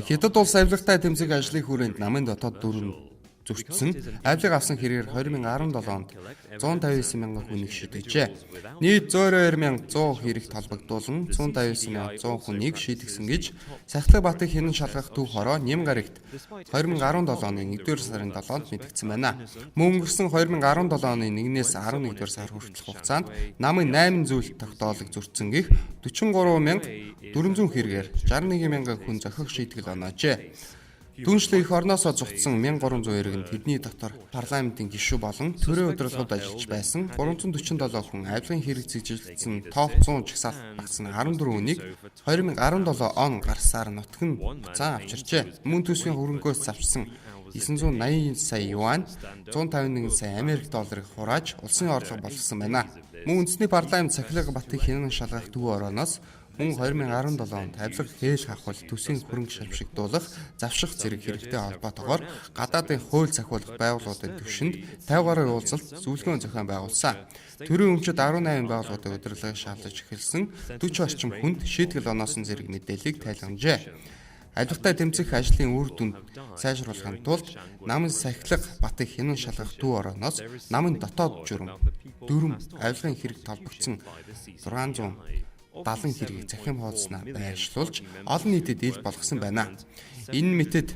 Хятад улс авилгатай тэмцэх ажлын хүрээнд намын дотоод дүрэм зөрчсөн авилга авсан хэргээр 2017 онд 159 мянган хүнийг шидэжээ. Нийт 192,100 хэрэгт холбогдуулан 159,100 хүнийг шийтгсэн гэж Сахилга Батын хянан шалгах төв хороо Ням гарагт 2017 оны 1-р сарын 7-нд мэдэгдсэн байна. Мөн өнгөрсөн 2017 оны 1-ээс 11-р сар хүртэлх хугацаанд намын 8 зүйл тогтоолыг зөрчсөн гэх 43,400 хэрэгээр 61 мянган хүн зохих шийтгэл оноожээ. Түүнчлэн эх орноосоо зугтсан 1300 иргэн, тэдний дотор парламентын гишүүн болон төрийн удирдлагад ажиллаж байсан 347 хүн, авилгын хэрэг зэжилсэн топ 100 жагсаалт багтсан 14 хүнийг 2017 он гарсаар нутаг нь буцаан авчирчээ. Мөн төсвийн хөрөнгөөс завчсан 980 сая юань, 151 сая Америк долларыг хурааж улсын орлого болгосон байна. Мөн үндэсний парламент Сахилга Батын хянан шалгах төв орооноос мөн 2017 онд авилга хээл хахвал төсвийн хөрөнгө шавшигдуулах, завших зэрэг хэрэгтэй холбоотойгоор гадаадын хууль сахиулах байгууллагуудын түвшинд 50 гаруй уулзалт, зөвлөгөөн зохион байгуулсан. Төрийн өмчөд 18 байгууллагуудын удирдлагыг шалгаж эхэлсэн 40 орчим хүнд шийтгэл оноосон зэрэг мэдээллийг тайлгнажээ. Авилгатай тэмцэх ажлын үр дүнд сайжруулахын тулд намын Сахилга Батыг хянан шалгах төв орооноос намын дотоод журам, дүрэм, авилгын хэрэгт холбогдсон 670 хэргийг цахим хуудаснаар байршлуулж олон нийтэд ил болгосон байна. Энэ мэтэд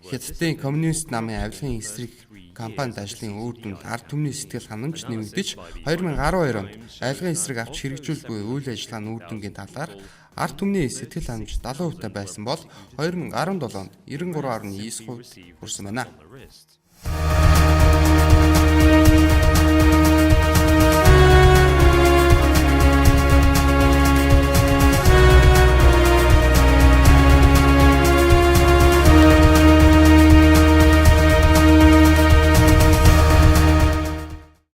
Хятадын коммунист намын авилгын эсрэг кампанит ажлын үр дүнд ард түмний сэтгэл ханамж нэмэгдэж, 2012 онд авилгын эсрэг авч хэрэгжүүлбэл буй үйл ажиллагааны үр дүнгийн талаар ард түмний сэтгэл ханамж 70% байсан бол 2017 онд 93.9% хүрсэн байна.